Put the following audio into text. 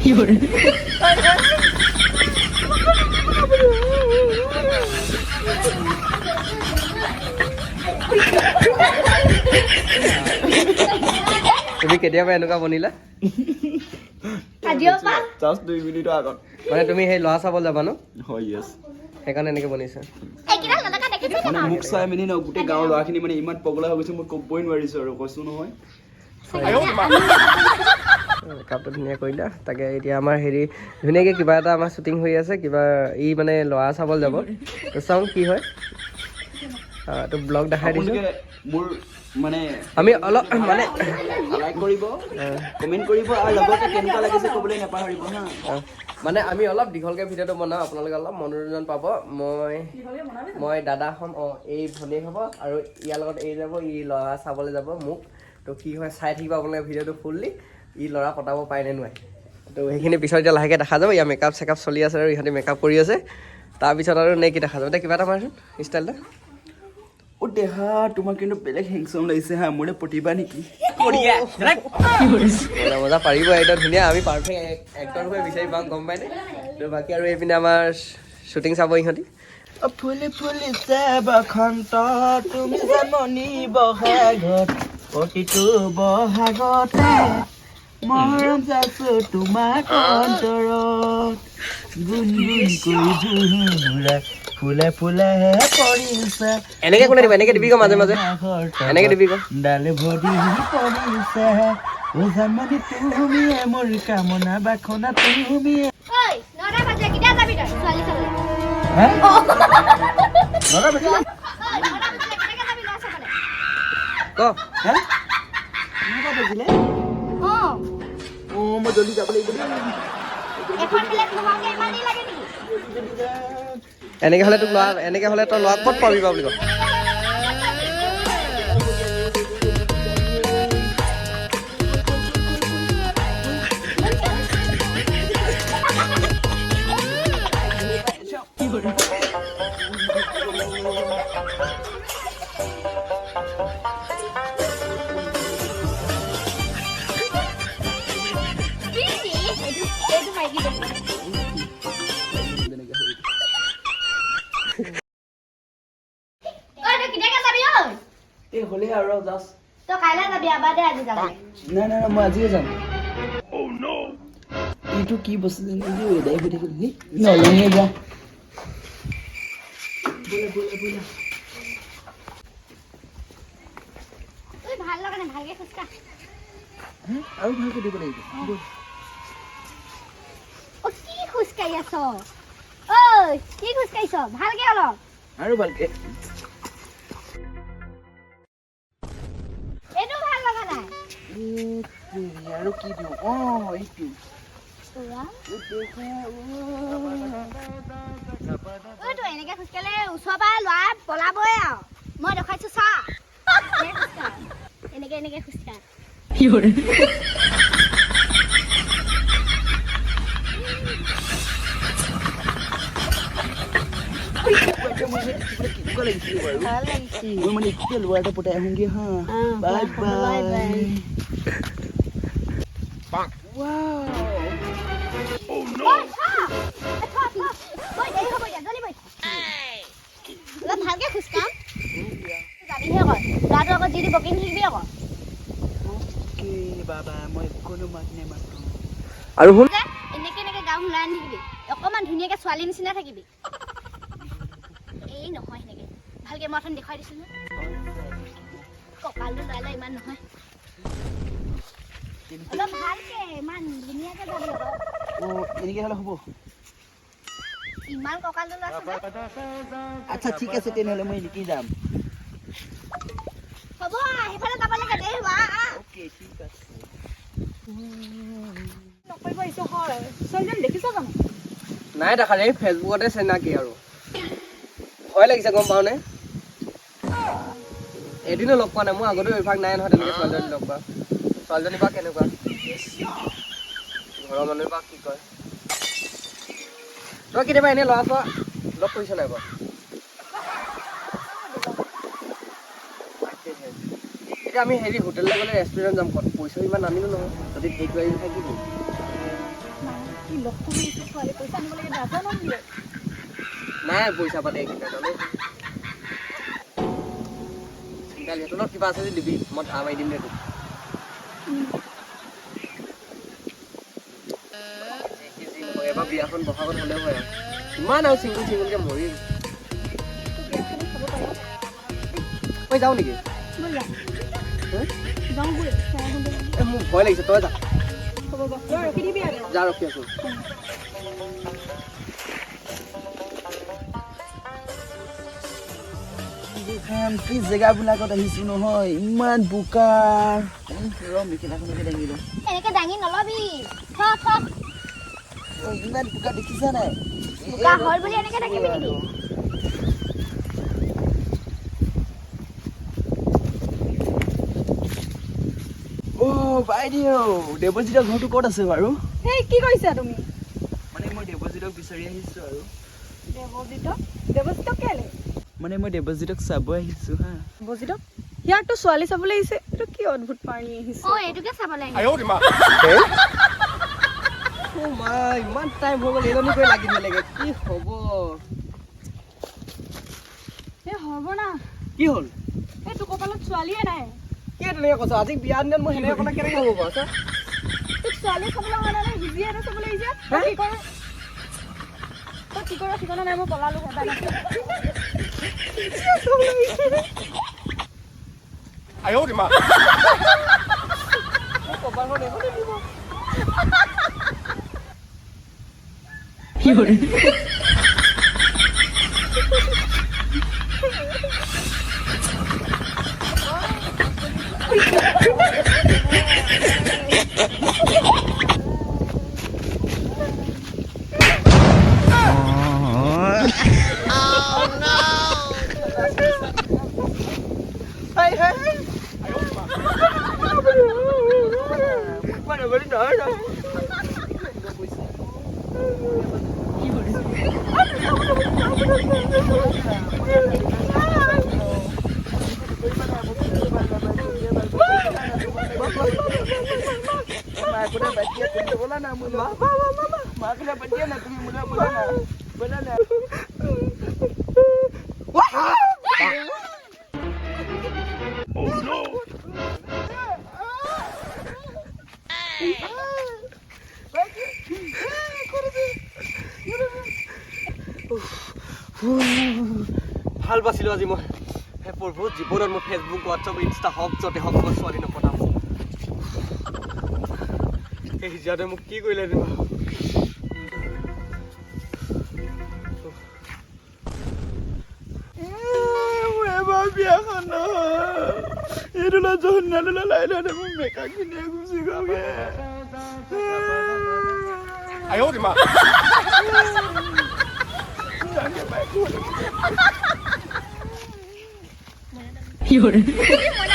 তুমি কেতিয়াবা এনেকুৱা বনিলা? আজিৰ পৰা। জাষ্ট 2 মিনিটৰ আগত। মানে তুমি সেই ল'ৰা চাবলৈ যাবা ন? হয়, য়েছ। সেইকাৰণে এনেকে বনিছা? এইকেইটা নলগা দেখিছে। মানে মোক চাই মেলি ন গোটেই গাঁৱৰ ল'ৰাখিনি মানে ইমান পগলা হৈ গৈছে, মই ক'বই নোৱাৰিছো আৰু, কৈছো নহয়। মেকআপটো ধুনীয়া কৰিলা। তাকে এতিয়া আমাৰ হেৰি ধুনীয়াকৈ কিবা এটা আমাৰ শ্বুটিং হৈ আছে কিবা। ই মানে ল'ৰা চাবলৈ যাব, তো চাওঁ কি হয়। তো ব্লগ দেখাই দিছোঁ। আপোনালোকে মোৰ মানে আমি অলপ মানে লাইক কৰিব, কমেণ্ট কৰিব আৰু লগতে কেনেকুৱা লাগিছে ক'বলৈ নাপাহৰিব হা। মানে আমি অলপ দীঘলকৈ ভিডিঅ'টো বনাওঁ, আপোনালোকে অলপ মনোৰঞ্জন পাব। মই দাদা হ'ম, অঁ, এই ভনীয়েক হ'ব আৰু ইয়াৰ লগত এই যাব, ই ল'ৰা চাবলৈ যাব মোক। তো কি হয় চাই থাকিব আপোনালোকে ভিডিঅ'টো ফুল্লি, ই ল'ৰা পটাব পাৰে নে নোৱাৰে। তো সেইখিনি পিছত এতিয়া লাহেকৈ দেখা যাব। ইয়াৰ মেকআপ চেকআপ চলি আছে আৰু ইহঁতি মেকআপ কৰি আছে। তাৰপিছত আৰু নে কি দেখা যাব। এতিয়া কিবা এটা মাৰচোন, ষ্টাইল এটা। অ' দেহা, তোমাৰ কিন্তু বেলেগ হেণ্ডচাম লাগিছে হা, মোৰে প্ৰতিভা নেকি? মজা মজা, পাৰিব একদম ধুনীয়া। আমি পাৰফেক্ট এক্টৰ হৈ বিচাৰি পাম, গম পাইনে? তো বাকী আৰু এইপিনে আমাৰ শ্বুটিং চাব ইহঁতি। ফুলি ফুলিছে বসন্ত, তুমি জাননী বহাগত, প্ৰতিটো বহাগতে মৰম যাচো তোমাক অন্তৰত। গুণ গুণ কৰি ঝুমুৰা ফুলে ফুলে পৰিছে। এনেকে কোনে দিব? এনেকে দিবি ক, মাজে মাজে এনেকে দিবি ক। ডালে ভৰি পৰিছে। অ জানমণি, তুমিয়ে মোৰ কামনা বাসনা, তুমিয়ে। ঐ, 9টা বাজিলে, কেতিয়া যাবি তই ছোৱালী চাবলৈ? হে, 9টা বাজিলে? ঐ, 9টা বাজিলে, কেনেকে যাবি ল'ৰা চাবলৈ? ক। হে, 9টা বাজিলে? অঁ। অঁ, মই জল্দি যাব লাগিব দেই। এখন প্লেট নোহোৱাকে ইমান দেৰি লাগে নেকি? এনেকে হ'লে তোক ল'ৰা, এনেকে হ'লে তই ল'ৰা ক'ত পাবি বা বুলি ক। কি এইটো মাইকী দেখোন। যেনেকে হৈ ঐ, তই কেতিয়াকে যাবি ঐ? এই হ'লেই আৰু জাষ্ট। তই কাইলৈ যাবি, আবাৰ দে আজি যাবলৈ। নাই নাই নাই, মই আজিয়ে যাম। এইটো কি বস্তু জানো যে এদাই হৈ থাকিল। সেই নলঙে যা। ব'লা ব'লা ব'লা। ঐ, ভাল লগা নাই, ভালকে খোজকাঢ়। হে, আৰু ভালকে দিব লাগিব, ব'ল। অ, কি খোজকাঢ়ি আছ ঐ? কি খোজকাঢ়িছ? ভালকে অলপ। আৰু ভালকে। এইটো ভাল লগা নাই। এই, আৰু কি দিওঁ? অঁ, এইটো। ঐ, তই এনেকে খোজকাঢ়িলে ওচৰৰ পৰা ল'ৰা পলাবই আৰু, মই দেখুৱাইছো চা। এনেকে খোজকাঢ়, এনেকে এনেকে খোজকাঢ়। কেনেকুৱা লাগিছিল বাৰু? ভাল লাগিছে। মই মানে এতিয়া ল'ৰা এটা পতাই আহোঁগে হা। Bye bye. ঐ, থ। এ, থ, থ। ঐ, দেৰি হ'ব এতিয়া, জলদি বৈ। অলপ ভালকে খোজকাঢ়। যাবিহে আকৌ ল'ৰাটো আকৌ যি দি বকি নাথাকিবি আকৌ। অ'কে বাবা, মই কোনো মাত নেমাতো। আৰু শুন। যে এনেকে এনেকে গাওঁ ওলাই নাথাকিবি, অকণমান ধুনীয়াকে ছোৱালী নিচিনা থাকিবি। এই নহয়, সেনেকে ভালকে মই অথনি দেখুৱাই দিছো নহয়। কঁকালটো লৰাই লৈ ইমান নহয়, অলপ ভালকে ইমান ধুনীয়াকে যাবি আকৌ। অঁ, এনেকে হ'লে হ'ব? ইমান কঁকালটো লৰাইছ যে। আচ্ছা, ঠিক আছে, তেনেহ'লে মই এনেকেই যাম। হ'ব, সেইফালে যাব লাগে, দেৰি হ'ব, আহ, আহ। অ'কে, ঠিক আছে। নকৰিব আহিছো হয়, ছোৱালীজনী দেখিছ জানো? নাই দেখা, এই ফেচবুকতে চিনাকি আৰু ভয় লাগিছে, গম পাওনে? এদিনো লগ পোৱা নাই। মোৰ আগতেও অভ্যাস নাই নহয় তেনেকে ছোৱালীজনী লগ পোৱা। ছোৱালীজনী বা কেনেকুৱা, ঘৰৰ মানুহে বা কি কয়। তই কেতিয়াবা এনেই ল'ৰা চোৱা লগ কৰিছ নাই বাৰু? তাকেহে। এতিয়া আমি হেৰি হোটেললৈ গ'লে ৰেষ্টুৰেণ্ট যাম ক'ত? পইচা ইমান নানিলো নহয়। যদি ধেৰ কিবা কিবি খাই কি কৰিম? লগ কৰি আহিছে ছোৱালী, পইচা আনিব লাগে, নাজানো দিয়ে। নাই পইচা পাতি এইকেইটা জানো। চিন্তা নাই, তোৰ লগত কিবা আছে যদি দিবি, মই ধাৰ মাৰি দিম দে তোক। যি কি যি নহয়, এবাৰ বিয়াখন বহাগত হ'লেও হয় আৰু। ইমান আৰু চিংগুল চিংগুলকে মৰিম। তোৰ বিয়াখনে খাব পাৰ। মই যাওঁ নেকি? ব'ল যাওঁ। হে? যাওঁ ব'ল, চাই আহোঁ ব'ল। এ মোৰ ভয় লাগিছে, তই যা। হ'ব বাৰু, তই ৰখি দিবি আৰু। যা, ৰখি আছো। কি জেগাবিলাকত আহিছো নহয়, ইমান বোকা। ৰ, মেখেলাখনকে দাঙি লওঁ। এনেকে দাঙি নলবি, থ থ। ঐ, ইমান বোকা দেখিছা নাই? বোকা হ'ল বুলি এনেকে থাকিবি নেকি? অ' বাইদেউ, দেৱজিতৰ ঘৰটো ক'ত আছে বাৰু? হেই, কি কৰিছা তুমি? মানে মই দেৱজিতক বিচাৰি আহিছো আৰু। দেৱজিতক? দেৱজিতক কেলে? মানে মই দেৱজিতক চাব আহিছো হা। দেৱজিতক ইয়াৰতো ছোৱালী চাবলৈ আহিছে, এইটো কি অদ্ভুত প্ৰাণী আহিছে? অ, এইটোকে চাবলৈ আহিছে। অ' মা, ইমান টাইম হৈ গ'ল, এইজনী গৈ লাগি ধৰিলেগে, কি হ'ব? এই সৰ্বনাশ। কি হ'ল? এই তোৰ কপালত ছোৱালীয়ে নাই। কি তেনেকে কৈছ? আজি বিয়া দিনত মই সেনেকে ক'লে কেনেকে হ'ব বাৰু চা? তোক ছোৱালী চাবলৈ অহা নাই, হিজিয়া এটা চাবলৈ আহিছে। তই কি কৰ, তই কি কৰ ঠিকনা নাই, মই পলালো। মোৰ কপালখন এইখনে দিব। হাই হাই হাই। মানুহজনী নহয় নহয়। মাকোনা বাদ দিয়া তুমি, ব'লা না মোৰ লগত। মাকোনা বাদ দিয়া না তুমি, মোৰ লগত ব'লা না, ব'লা না। ভাল পাইছিলোঁ আজি মই। হে প্ৰভু, জীৱনত মই ফেচবুক, হোৱাটছআপ, ইনষ্টা হওক য'তে হওক, মই ছোৱালী নপঠাম। এই হিজিয়াটোৱে মোক কি কৰিলে বাৰু? মোৰ এবাৰ বিয়াখন নহয়, এইটো জন্নাটো লাইনতে মোক মেকাখিনিয়ে গুচি গ'লগে। 哎呦我的妈！ মইনা।